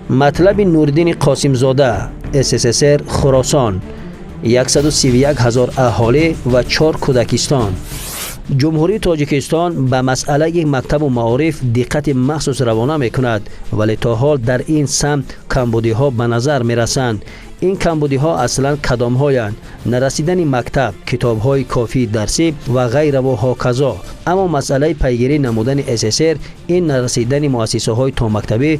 Матлаби Нуриддини Қосимзода, СССР, Хуросон, 131 ҳазор аҳолӣ ва чор кӯдакистон. Ҷумҳурии Тоҷикистон ба масъалаи мактабу маориф диққати махсус равона мекунад, вале то ҳол дар ин самт камбудиҳо ба назар мерасанд. Ин камбудиҳо аслан кадомҳоянд? Нарасидани мактаб, китобҳои кофии дарсӣ ва ғайраву ҳоказо. Аммо масъалаи пайгирӣ намудани ССР ин нарасидани муассисаҳои томактабӣ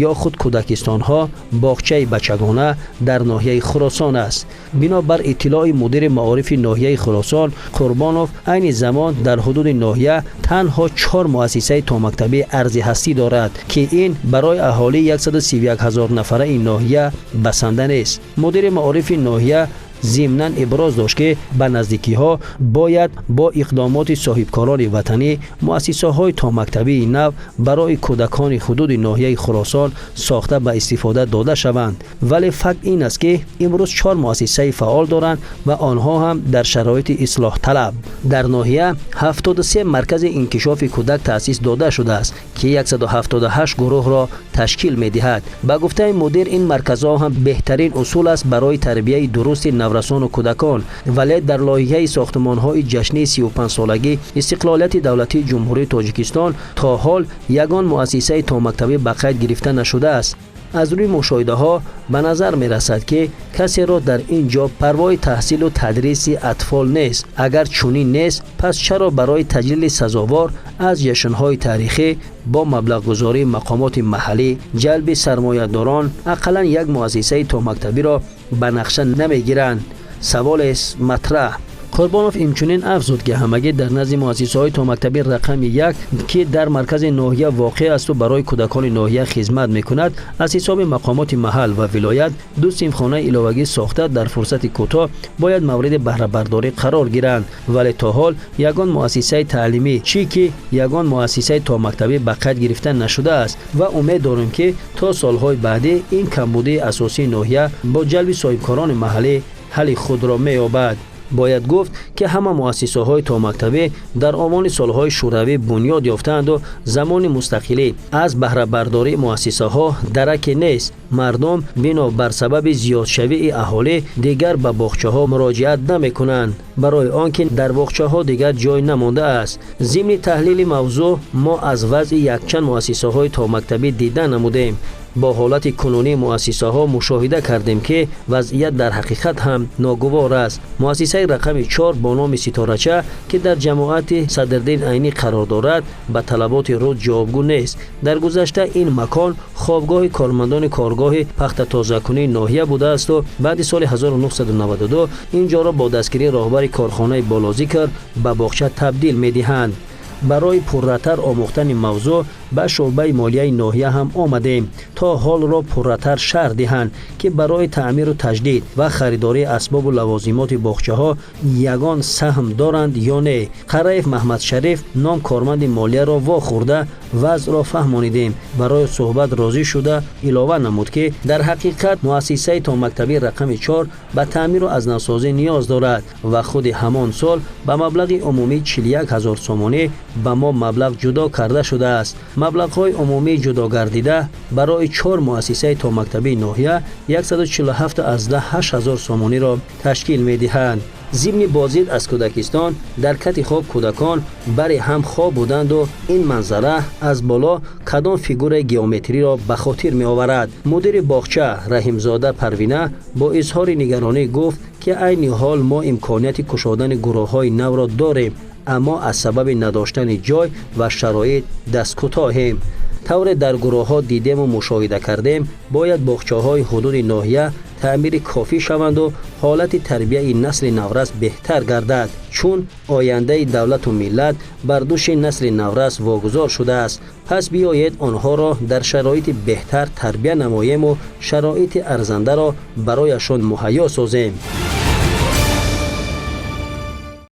ё худ кӯдакистонҳо, боғчаи бачагона дар ноҳияи Хуросон аст. Бинобар иттилои мудири маорифи ноҳияи Хуросон Қурбонов, айни замон дар ҳудуди ноҳия танҳо чор муассисаи томактабӣ арзи ҳастӣ дорад, ки ин барои аҳолии 131 ҳазор нафараи ноҳия басанда нест. Мудири маорифи ноҳия зимнан иброз дошт, ки ба наздикиҳо бояд бо иқдомоти соҳибкорони ватанӣ муассисаҳои томактабии нав барои кӯдакони ҳудуди ноҳияи Хуросон сохта ба истифода дода шаванд. Вале факт ин аст, ки имрӯз чор муассисаи фаъол доранд ва онҳо ҳам дар шароити ислоҳталаб. Дар ноҳия 73 маркази инкишофи кӯдак таъсис дода шудааст, ки 178 гурӯҳро ташкил медиҳад. Ба гуфтаи мудир, ин марказҳо ҳам беҳтарин усул аст барои тарбияи дурусти наврасону кӯдакон. Вале дар лоиҳаи сохтмонҳои ҷашнии 35-солагии истиқлолияти давлатии Ҷумҳурии Тоҷикистон то ҳол ягон муассисаи томактабӣ ба қайд гирифта нашудааст. Аз рӯи мушоҳидаҳо ба назар мерасад, ки касеро дар ин ҷо парвои таҳсилу тадриси атфол нест. Агар чунин нест, пас чаро барои таҷлили сазовор аз ҷашнҳои таърихӣ бо маблағгузории мақомоти маҳаллӣ, ҷалби сармоядорон ақаллан як муассисаи томактабиро ба нақша намегиранд? Саволест матраҳ. Қурбонов инчунин афзуд, ки ҳамагӣ дар назди муассисаҳои томактабӣ рақами як, ки дар маркази ноҳия воқеъ асту барои кӯдакони ноҳия хизмат мекунад, аз ҳисоби мақомоти маҳал ва вилоят ду синфхонаи иловагӣ сохта, дар фурсати кӯтоҳ бояд мавриди баҳрабардорӣ қарор гиранд. Вале то ҳол ягон муассисаи таълимӣ, чӣ ки ягон муассисаи томактабӣ ба қайд гирифта нашудааст ва умед дорем, ки то солҳои баъдӣ ин камбудии асосии ноҳия бо ҷалби соҳибкорони маҳаллӣ ҳалли худро меёбад. Бояд гуфт, ки ҳама муассисаҳои томактабӣ дар овони солҳои шӯравӣ бунёд ёфтаанду замони мустақилӣ аз баҳрабардории муассисаҳо дараке нест. Мардум бино бар сабаби зиёдшавии аҳолӣ дигар ба боғчаҳо муроҷиат намекунанд, барои он ки дар боғчаҳо дигар ҷой намондааст. Зимни таҳлили мавзӯъ мо аз вазъи якчанд муассисаҳои томактабӣ дида намудем. Бо ҳолати кунунии муассисаҳо мушоҳида кардем, ки вазъият дар ҳақиқат ҳам ногувор аст. Муассисаи рақами чор бо номи Ситорача, ки дар ҷамоати Садриддин Айнӣ қарор дорад, ба талаботи рӯз ҷавобгӯ нест. Дар гузашта ин макон хобгоҳи кормандони коргоҳи пахтатозакунии ноҳия будаасту баъди соли 1992 ин ҷоро бо дастгирии роҳбари корхонаи болозикр ба боғча табдил медиҳанд. Барои пурратар омӯхтани мавзӯъ ба шӯъбаи молияи ноҳия ҳам омадем, то ҳолро пурратар шарҳ диҳанд, ки барои таъмиру таҷдид ва харидории асбобу лавозимоти боғчаҳо ягон саҳм доранд ё не. Қараев Маҳмадшариф ном корманди молияро вохӯрда, вазъро фаҳмонидем. Барои суҳбат розӣ шуда, илова намуд, ки дар ҳақиқат муассисаи томактабии рақами чор ба таъмиру азнавсозӣ ниёз дорад ва худи ҳамон сол ба маблағи умумии 41 ҳазор сомонӣ ба мо маблағ ҷудо карда шудааст. Маблағҳои умумии ҷудогардида барои чор муассисаи томактабии ноҳия 147,8 ҳазор сомониро ташкил медиҳанд. Зимни боздид аз кӯдакистон дар кати хоб кӯдакон бари ҳам хоб буданду ин манзара аз боло кадом фигураи геометриро ба хотир меоварад. Мудири боғча Раҳимзода Парвина бо изҳори нигаронӣ гуфт, ки айни ҳол мо имконияти кушодани гурӯҳҳои навро дорем, аммо аз сабаби надоштани ҷой ва шароит дасткӯтоҳем. Тавре дар гурӯҳҳо дидему мушоҳида кардем, бояд боғчаҳои ҳудуди ноҳия таъмири кофӣ шаванду ҳолати тарбияи насли наврас беҳтар гардад, чун ояндаи давлату миллат бар дӯши насли наврас вогузор шудааст. Пас биёед, онҳоро дар шароити беҳтар тарбия намоему шароити арзандаро барояшон муҳайё созем.